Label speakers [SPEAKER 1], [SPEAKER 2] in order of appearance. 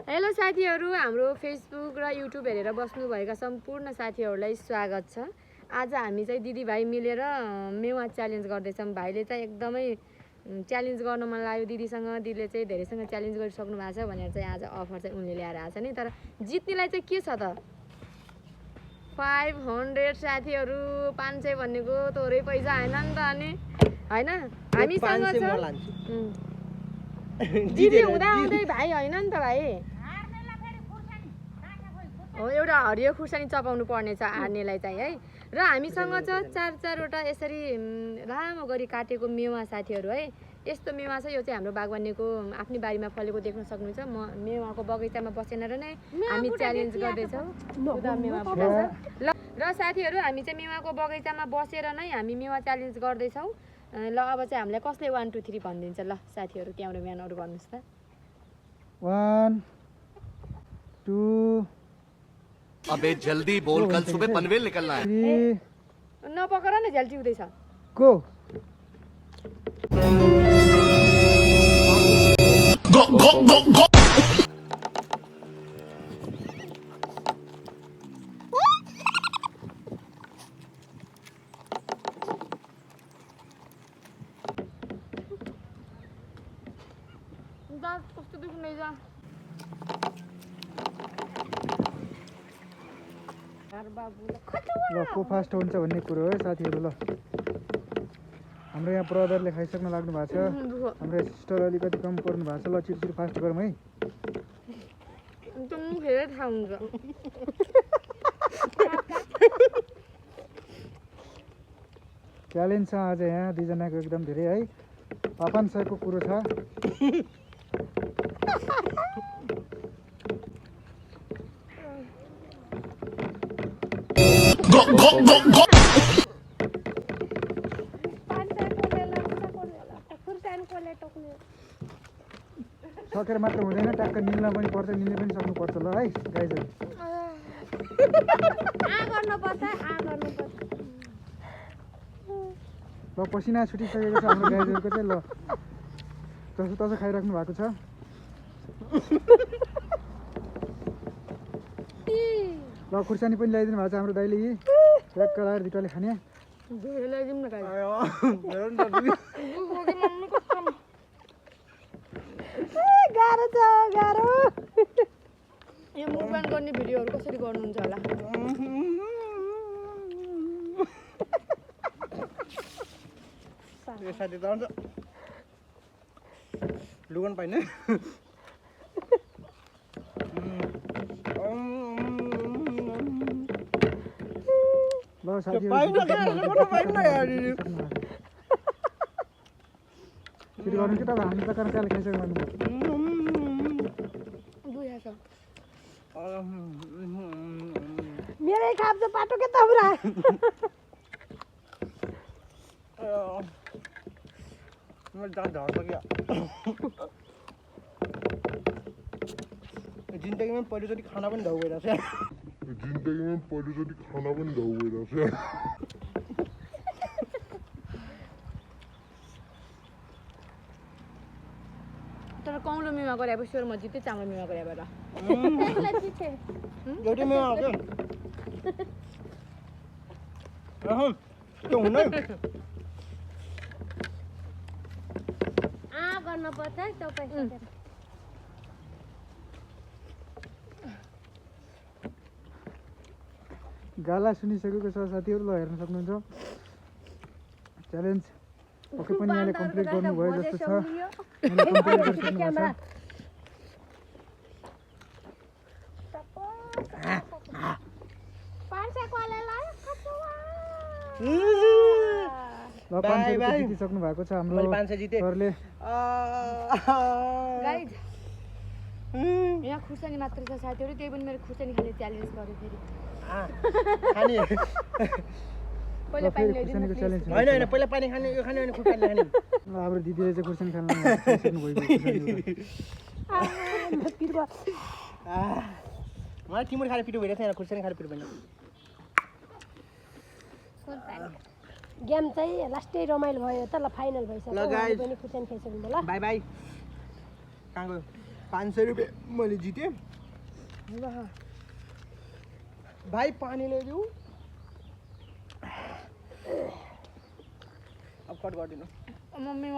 [SPEAKER 1] Hello साथीहरू, हाम्रो Facebook र युट्युब हेरेर बस्नुभएका सम्पूर्ण साथीहरूलाई स्वागत छ। आज हामी चाहिँ दिदीभाइ मिलेर मेवा च्यालेन्ज गर्दैछौँ। भाइले चाहिँ एकदमै च्यालेन्ज गर्न मन लाग्यो दिदीसँग, दिदीले चाहिँ धेरैसँग च्यालेन्ज गरिसक्नु भएको छ भनेर चाहिँ आज अफर चाहिँ उनले ल्याएर आएको छ नि। तर जित्नेलाई चाहिँ के छ त 500 साथीहरू, 500 भनेको थोरै पैसा होइन नि त। अनि होइन हामीसँग छ दिदी हुँदा हुँदै भाइ होइन नि त। भाइ हो, एउटा हरियो खुर्सानी चपाउनु पर्ने छ हार्नेलाई चाहिँ है। र हामीसँग छ 4-4वटा यसरी लामो गरी काटेको मेवा साथीहरू है। यस्तो मेवा छ, यो चाहिँ हाम्रो बागवानीको आफ्नै बारीमा फलेको देख्न सक्नुहुन्छ। म मेवाको बगैँचामा बसेर नै हामी च्यालेन्ज गर्दैछौँ। मेवा ल र साथीहरू, हामी चाहिँ मेवाको बगैँचामा बसेर नै हामी मेवा च्यालेन्ज गर्दैछौँ। ल अब चाहिँ हामीलाई कसले 1 2 3 भनिदिन्छ। ल साथीहरू, क्यामेराम्यानहरू भन्नुहोस् त।
[SPEAKER 2] 1 2
[SPEAKER 3] अबे जल्दी बोल, कल सुबह पनवेल निकलना है।
[SPEAKER 1] नपकर न, झ्याल्टी हुँदैछ।
[SPEAKER 2] Go
[SPEAKER 3] go go go go.
[SPEAKER 1] कस्तो दुख्दैछ।
[SPEAKER 2] ल को फास्ट हुन्छ भन्ने कुरो हो साथीहरू। ल हाम्रो यहाँ ब्रदरले खाइसक्न लाग्नु भएको छ, हाम्रो सिस्टर अलिकति कम पर्नु भएको छ। ल छिटो छिटो फास्ट गरौँ है।
[SPEAKER 1] मुखेर थाहा हुन्छ।
[SPEAKER 2] च्यालेन्ज छ आज यहाँ दुईजनाको एकदम धेरै है आकाङ्क्षाको कुरो छ। सकेर मात्र हुँदैन, ट्याक्क निल्न पनि पर्छ, निल्न पनि सक्नुपर्छ। ल है गाइजहरू, ल पसिना छुटिसकेको छ हाम्रो गाइजहरूको चाहिँ। ल जस्तो तसो खाइराख्नु भएको छ। ल खुर्सानी पनि ल्याइदिनु भएको छ हाम्रो दाइले। यी ट्याक्क लगाएर भित्रले खाने
[SPEAKER 1] ल्याइदिउँ न। गाह्रो छ, गाह्रो। यो मुभमेन्ट गर्ने भिडियोहरू कसरी गर्नुहुन्छ होला?
[SPEAKER 2] साथी त लुगन पाइने। ल साथी फेरि गर्नु कि त हामी त कर्काले खाइसक्नु लाग्नु।
[SPEAKER 1] मेरै खाप्छ पाटो के तब्रा।
[SPEAKER 2] जिन्दगीमा पहिलोचोटि खाना पनि धाउ भइरहेछ। तर कौलो मेवा गरे म जित्दै चाम्रो मेवा गरे भएर एउटै मेवा हो क्या त्यो हुँदैन।
[SPEAKER 4] गर्न पर्छ तपाईँ।
[SPEAKER 2] गाला सुनिसकेको छ साथीहरू। ल हेर्न सक्नुहुन्छ च्यालेन्ज पक्कै पनि यहाँले कम्प्लिट गर्नुभयो जस्तो छ। मैले कम्प्लिट गरिसक्नु भएको छ। ल 500 जितिसक्नु भएको छ हाम्रो सरले।
[SPEAKER 1] यहाँ खुर्सानी मात्र छ साथीहरू, त्यही पनि मेरो खुर्सानी खाने च्यालेन्ज गरेँ फेरि।
[SPEAKER 2] पहिला पानी ल्याइदिनु च्यालेन्ज
[SPEAKER 5] हैन हैन, पहिला पानी खाने, यो खाने अनि खुर्सानी खाने।
[SPEAKER 2] हाम्रो दिदीले चाहिँ खुर्सानी खान सक्नु भयो।
[SPEAKER 5] मलाई टिमुर खाएर पिटो भइरहेको छ, खुर्सानी खाएर पिटो भएन।
[SPEAKER 4] गेम चाहिँ लास्टै रमाइलो भयो त। ल फाइनल भइसक्यो,
[SPEAKER 5] ल गाइस
[SPEAKER 4] पनि खुर्सानी खाइसक्नु भयो। ल
[SPEAKER 5] बाई बाई। कहाँ गयो? 500 रुपियाँ मैले जितेँ भाइ पानी ल्याइदेऊ अब कट गरिदिनु
[SPEAKER 1] मम्मी